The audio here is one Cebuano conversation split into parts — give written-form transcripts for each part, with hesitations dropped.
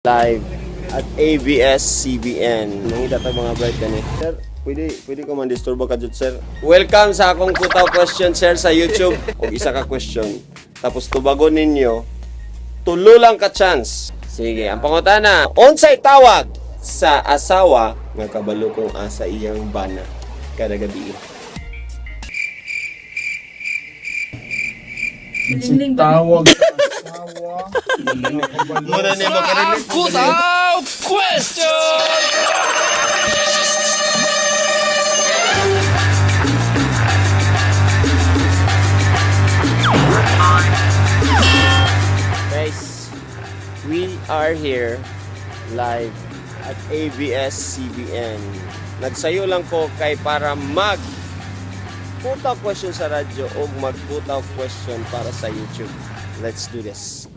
Live at ABS-CBN. Nangita ta mga bright kani. Sir, pwede ko man disturbo ka jud, sir. Welcome sa akong kutaw question, sir, sa YouTube. Og isa ka question. Tapos tubagon ninyo, tulo lang ka chance. Sige, ang pangutana, unsay tawag sa asawa nga kabalo kung asa iyang bana kada gabi? Lingling ba? Tawag sa asawa. Muna ni mo Kutaw Question! Guys, we are here live at ABS-CBN. Nagsayo lang ko kay para mag putaw question sa radyo o magputaw question para sa YouTube. Let's do this.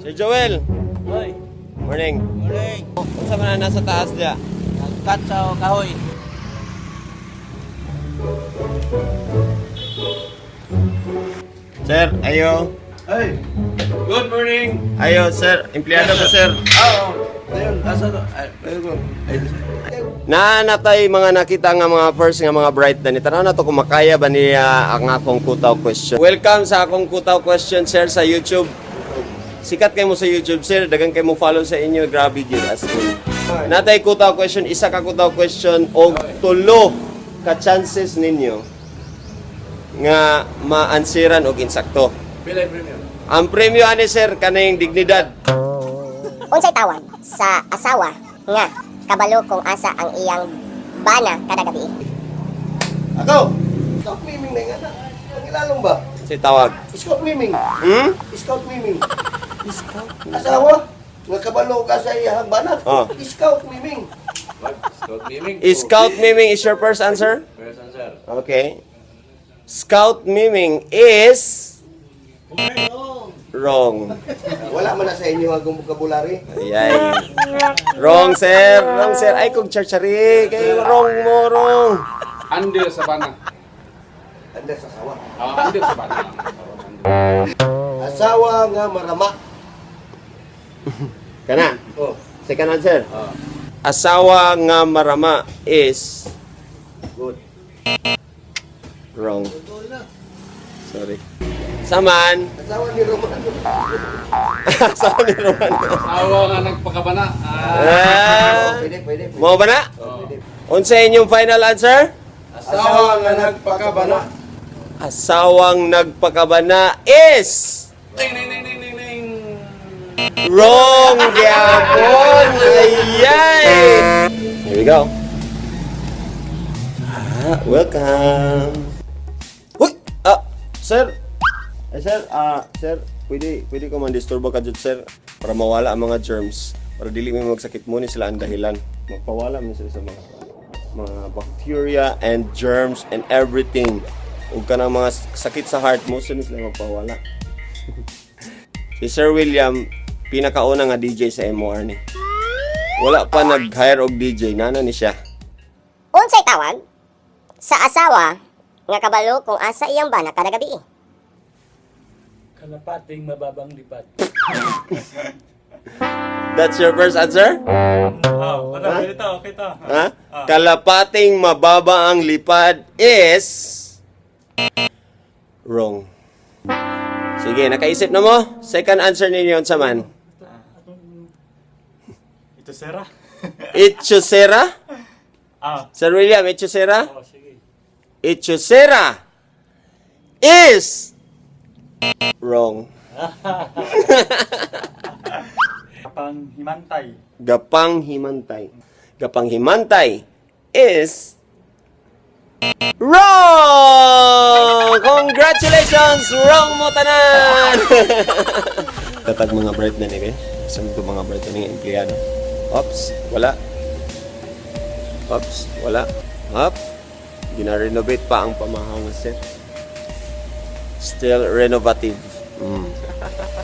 Sir Joel, Hoy, morning. morning. Unsa man na nasa taas diya? Nagkat sa kahoy. Sir, ayo. Ay! Good morning! Ayo, sir. Empleyado ka, sir. Ah, oh. Ayun, asa to? Ay, ayun ko. Ay, Na natay mga nakita nga mga first nga mga bright na ni tanaw na to kung makaya ba niya ang akong kutaw question. Welcome sa akong kutaw question, sir, sa YouTube. Sikat kay mo sa YouTube, sir, dagan kay mo follow sa inyo, grabe gyud as in. Natay kutaw question, isa ka kutaw question og tulo ka chances ninyo nga maansiran og insakto. Pila yung premium? Ang premyo ani, sir, kaning dignidad. Unsay tawag sa asawa nga kabalo kung asa ang iyang bana kada gabi? Ako! Scout miming na nga na. Ang ilalong ba? Si tawag. Scout miming. Hmm? Scout miming. Scout. Asawa? Nga kabalo ka sa iyang banak. Oh. Scout miming. What? Scout Miming? Scout miming is your first answer? First answer. Okay. Scout miming is wrong. Wala man na sa inyo ang vocabulary. Ayay. Wrong, sir. Wrong, sir. Ay, kung charchari. Kay wrong mo, wrong. Under sa bana. Anda sa asawa. Ah, under sa bana. Asawa nga marama. Kana. Oh, Second answer. Ah. Asawa nga marama is good. wrong. Sorry. Saman. Asawa ni Romano. Asawa ni Romano. Asawa nga nagpakabana. Ah. Ah. Oh, pwede, pwede, pwede. Mo ba na? Oh, pwede. Unsa inyong final answer? Asawa nga nagpakabana. Asawang nagpakabana is Ding, ding, ding, ding, ding, ding. wrong gyapon. Ayay! Here we go. Ah, welcome. Uy! Ah, sir. Eh, sir, ah, sir, pwede ko man disturbo ka jud, sir, para mawala ang mga germs. Para dili mo magsakit mo ni sila ang dahilan. Magpawala man sila sa mga bacteria and germs and everything. Ug kanang mga sakit sa heart mo, sila sila magpawala. Si Sir William, pinakauna nga DJ sa MOR ni. Wala pa nag-hire og DJ, nana ni siya. Unsay tawag sa asawa nga kabalo kung asa iyang bana kada gabi? Kalapating mababang lipat. That's your first answer? Oh, ano, ito, okay to. Ha? Kalapating mababa ang lipad is wrong. Sige, nakaisip na mo? Second answer ninyo unsa man? Ito, Sarah. Itchusera? Ah. Sir William, Itchusera? Oh, sige. Itchusera is wrong. Pang himantay. Gapang himantay. Gapang himantay is wrong! Congratulations! Wrong mo tanan! Tatag mga bright na ni eh. Saan ito mga bright na ni empleyado? Ops, wala. Ops, wala. Up. Gina-renovate pa ang pamahaw nga set. Still renovative.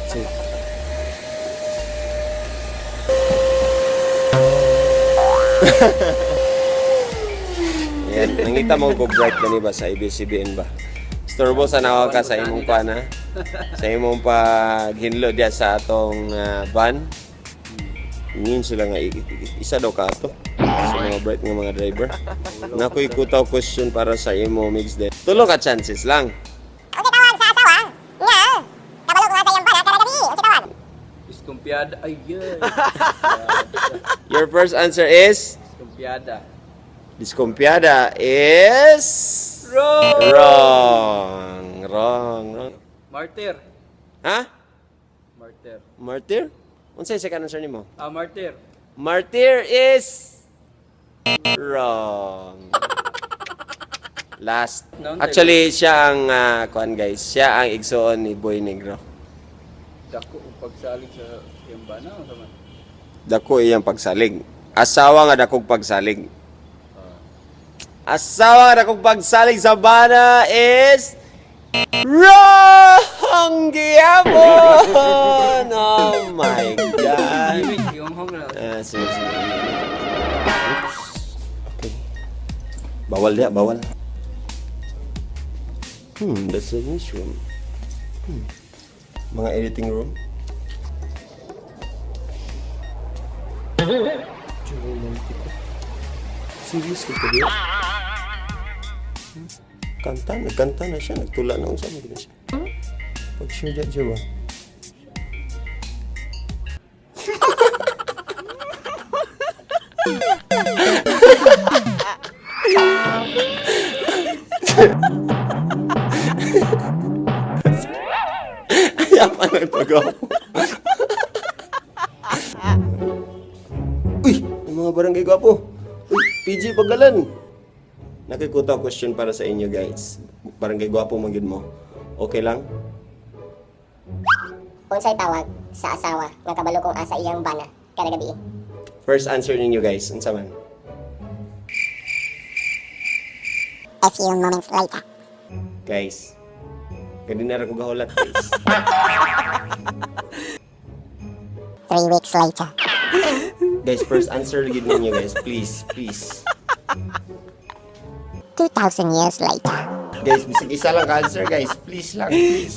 So, yan, nangita mo go bright gani ba sa ABS-CBN ba? Storbo sa nawa ka sa imong pana. Sa imong paghinlo diya sa atong van. Yun sila nga isa daw ka ato sa mga bright nga mga driver. Nakoy kutaw question para sa imo, Migs, din. Tulo ka chances lang. Unsay tawag sa asawa nga kabalo kung asa iyang bana kada gabi? Unsay tawag? Iskumpiada. Ay, yeah. Your first answer is Iskumpiada. Diskumpiada is Wrong! Wrong. Wrong. Wrong. Martyr. Ha? Martyr. Martyr? Unsay second answer nimo? Ah, martyr. Martyr is wrong. Last. Actually, siya ang kuan, guys. Siya ang igsoon ni Boy Negro. Dako og pagsalig sa iyang bana o man. Dako iyang pagsalig. Asawa nga dakog pagsalig. Asawa nga dakog pagsalig sa bana is wrong gihapon. Oh my God. Gimik, yung hong na. Ah, sige, sige. Oops. Okay. Bawal ya, bawal. That's a newsroom. Mga editing room. Romantico. Serious ka ba? Kanta, nagkanta na siya, nagtula na unsa man gid siya. Pag-share dyan siya ba? Kaya pa nagpagawa. Uy! Ang mga barangay gwapo. Uy, PG Pagalan. Nakikuta question para sa inyo, guys. Barangay gwapo man gyud mo. Okay lang? Unsay tawag sa asawa nga kabalo kung asa iyang bana kada gabi? First answer ninyo, guys, unsa man? A few moments later. Guys. Kadi na ra ko gahulat, guys. 3 weeks later. Guys, first answer gid ninyo, guys. Please, please. 2,000 years later. Guys, bisag isa lang ka answer, guys. Please lang, please.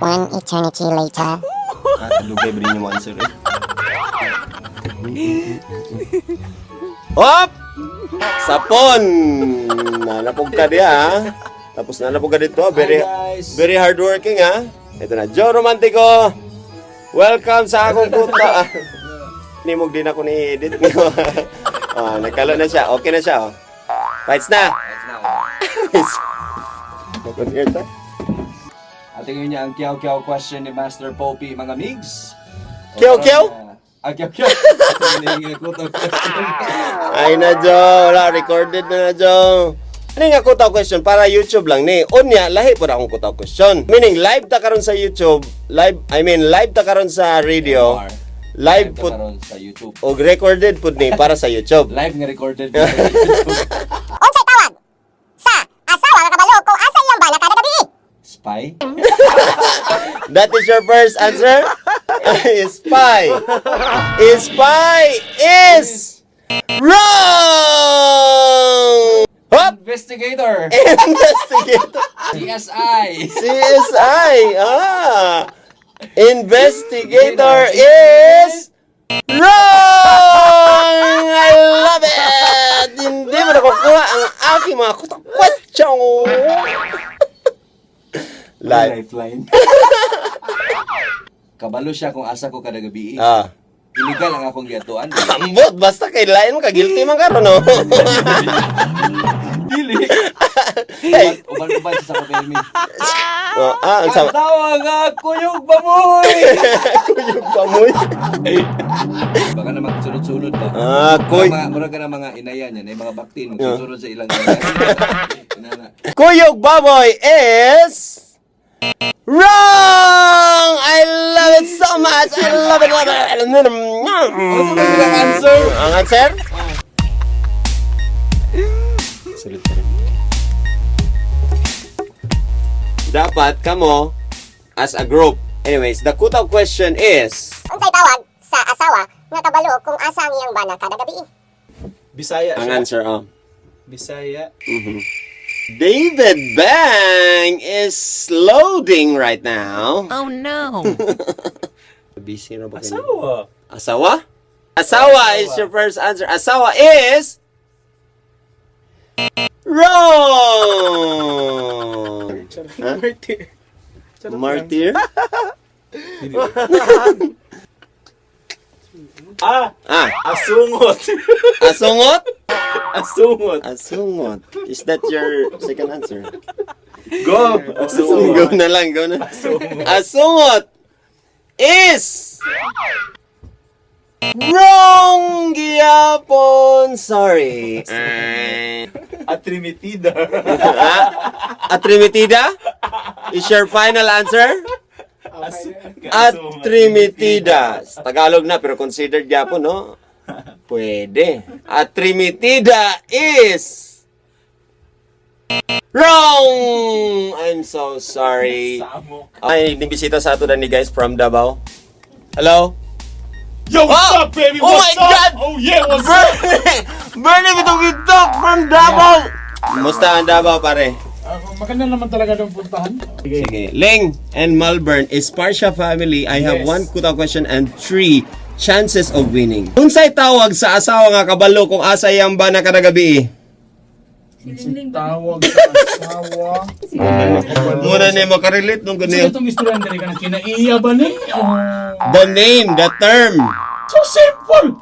One eternity later. Ah, lugay ba rin yung answer eh? Hop! Sapon! Nalapog ka diya, ha? Tapos nalapog ka dito, ha? Very, Hi, guys. very hardworking, ha? Ito na, Joe Romantico! Welcome sa akong kuta! Nimog din ako ni edit niyo. Ah, nagkalo na siya. Okay na siya, oh. Fights na! That's na. Mag-on-air ta? At ngayon niya ang Kiyaw Kiyaw question ni Master Popey, mga migs. O, Kiyaw Kiyaw? Ah, Kiyaw Kiyaw. Hindi ko to question. Ay na, Joe. Wala, recorded na na, Joe. Ano nga kutaw question para YouTube lang ni. Unya, lahi po na akong kutaw question. Meaning, live ta karon sa YouTube, live, I mean, live ta karon sa radio, MR. live ta put, karon sa YouTube. og recorded pud ni para sa YouTube. Live nga recorded sa YouTube. Unsay tawag sa asawa nga kabalo kung asa iyang bana kada gabi? Spy? That is your first answer? Spy. Spy is wrong! Hop! Investigator! Investigator. CSI! CSI. Ah. Investigator is wrong! I love it! Hindi mo nakukuha ang aking mga kutak question. Live. Lifeline. Kabalo siya kung asa ko kada gabi. Ah. Illegal ang akong giatuan. Ambot, basta kay lain mo ka guilty man karon, no. Dili. Hey. Uban-uban siya sa kapelmi. Oh, ah, ang sama. Ang tawa nga, kuyog baboy! Kuyog pa mo. Baka na magsunod-sunod ba? Ah, kuy. Mga, mura ka na mga inaya niyan, ay mga baktin, magsusunod sa ilang inana. Kuyog Baboy is wrong! I love it so much! I love it! Love it. Ano ba silang answer? Ang answer? Sulit pa rin. Dapat kamo as a group. Anyways, the kutaw question is Unsay tawag sa asawa nga kabalo kung asa ang iyang bana kada gabi? Bisaya ang siya. answer, oh. Bisaya. David Bang is loading right now. Oh no! Busy na ba kayo? Asawa. Asawa? Asawa is your first answer. Asawa is wrong. Huh? Martyr. Martyr? Ah, Ah, asungot. asungot? Asungot. Asungot. Is that your second answer? Go. Asungot. Go na lang, go na. Asungot is wrong gyapon. Sorry. Atrimitida. Ah, Atrimitida? Is your final answer? Atrimitida. Sa Tagalog na, pero considered gyapon, no? Pwede. Atrimitida is wrong! I'm so sorry. Samok. Ay, nibisita sa ato na ni guys from Davao. Hello? Yo, what's Oh! up, baby? Oh What's my up? God! Oh yeah, what's up? Bernie! Bernie Bitog from Davao! Musta ang Davao, pare? Maganda naman talaga itong puntahan. Sige. Ling and Malvern is Parsha family. I have Yes. one kuta question and three chances of winning. Unsay tawag sa asawa nga kabalo kung asa iyang bana kada gabi? Tawag sa asawa. Muna ni makarelate nung Sino ganyan. itong istorya dali ka ng kinaiya ba ni? Oh. The name, the term. So simple!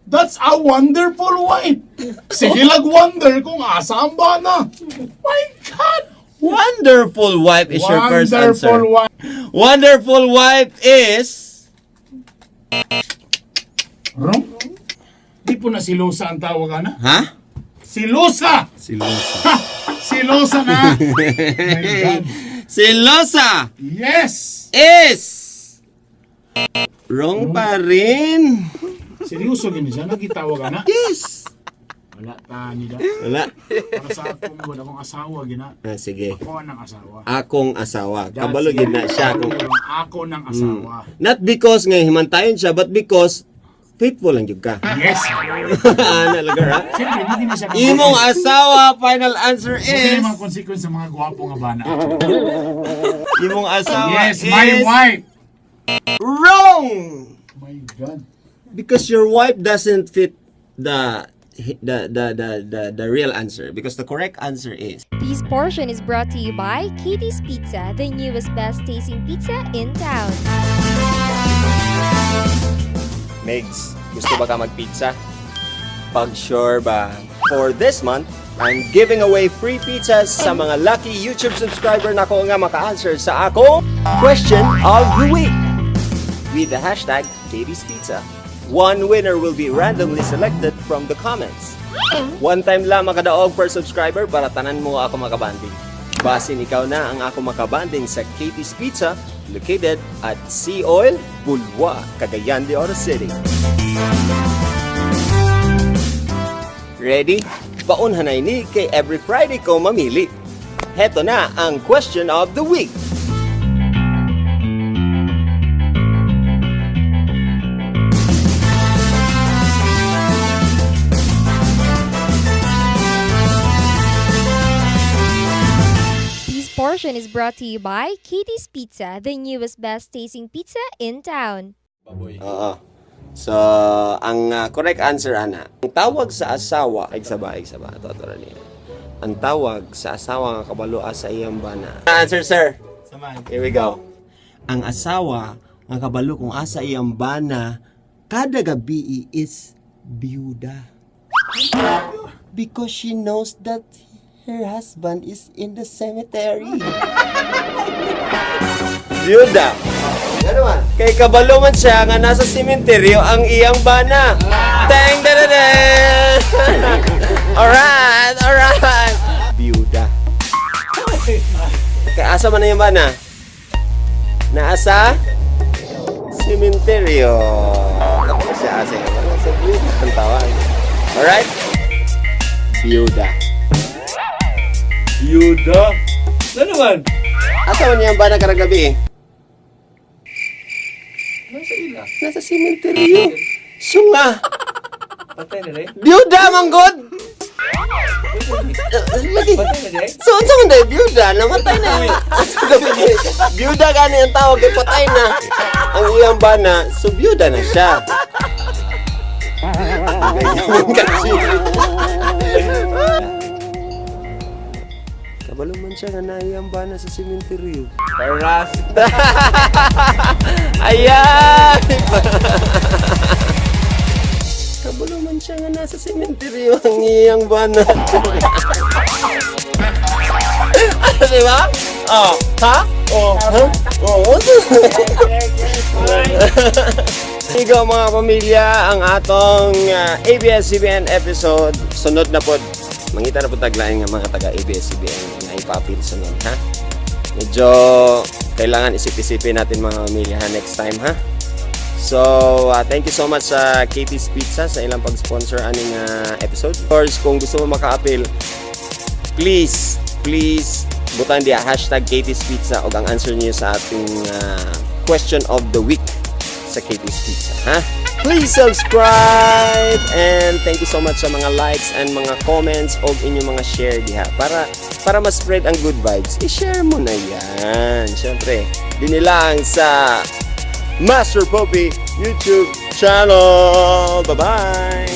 That's a wonderful wife! Sige lag wonder kung asa ang bana. My God! Wonderful wife is your first answer. Wonderful wife. Wonderful wife is Wrong? Di po na silosa ang tawag, ana. Ha? Silosa! Silosa. Ha! Silosa na! My God. Silosa Yes! is wrong pa rin. Seryoso gini siya, nagitawag ana. Yes. Wala ta nila. Wala. Para sa akong wala akong asawa gina. Ah, sige. Ako ng asawa. Akong asawa. Kabalo gid na siya kung Ako ng asawa. Not because nga himantayon siya, but because faithful lang jud ka. Yes. Ana lugar ha? Siyempre, hindi na siya Imong asawa, final answer Hindi is mga consequence sa mga gwapo nga bana. imong asawa Yes, is my wife. wrong. My God. Because your wife doesn't fit the real answer because the correct answer is This portion is brought to you by Katie's Pizza, the newest best tasting pizza in town. Megs, gusto ba ka magpizza? Pag sure ba? For this month, I'm giving away free pizzas sa mga lucky YouTube subscriber na ko nga maka-answer sa akong question of the week with the hashtag Katie's Pizza. One winner will be randomly selected from the comments. One time lang makadaog per subscriber para tanan mo ako makabanding. Basin ikaw na ang ako makabanding sa Katie's Pizza located at Sea Oil, Bulwa, Cagayan de Oro City. Ready? Paunhanay ni kay every Friday ko mamili. Heto na ang question of the week. This portion is brought to you by Katie's Pizza, the newest best tasting pizza in town. Baboy. Oo. So, ang correct answer, ana, ang tawag sa asawa, ay saba, ito, ito rin niya. Ang tawag sa asawa nga kabalo sa iyang bana. Answer, sir. Saman. Here we go. Ang asawa nga kabalo kung asa iyang bana kada gabi is byuda. Because she knows that her husband is in the cemetery. Byuda. Ano man? Kay kabalo man siya nga nasa sementeryo ang iyang bana. Tang da da da. Alright, alright. Byuda. Kay asa man na yung bana? Naasa? Sementeryo. Tapos siya asa yung bana. Sa byuda ang tawag. Alright? Byuda. Yuda. Ano naman? Asa man yung bana karang gabi eh? Nasa ila. Nasa sementeryo. Sunga. Patay na rin. Byuda, manggod! Lagi. So, unsa man day byuda? Namatay na. Byuda gani ang tawag kay patay na. Ang iyang bana, so byuda na siya. Kasi. Kabalo man siya nga naiyang bana sa sementeryo. Paras. Ayan! Kabalo man siya nga nasa sementeryo ang iyang bana. Di ba? Oh, ha? Oh, ha? Oh, Ikaw, mga pamilya, ang atong ABS-CBN episode. Sunod na po. Mangita na po taglain nga mga taga ABS-CBN nga ipapil sunod, ha? Medyo kailangan isip-isipin natin, mga pamilya, ha, next time, ha? So, thank you so much sa Katie's Pizza sa ilang pag-sponsor aning episode. Of course, kung gusto mo maka-appeal, please, please, butan diya #KatiesPizza o ang answer niyo sa ating question of the week sa Katie's Pizza, ha? Please subscribe and thank you so much sa mga likes and mga comments o inyong mga share diha para ma-spread ang good vibes. I-share mo na 'yan. Syempre, dinhi lang sa Master Popy YouTube channel. Bye-bye.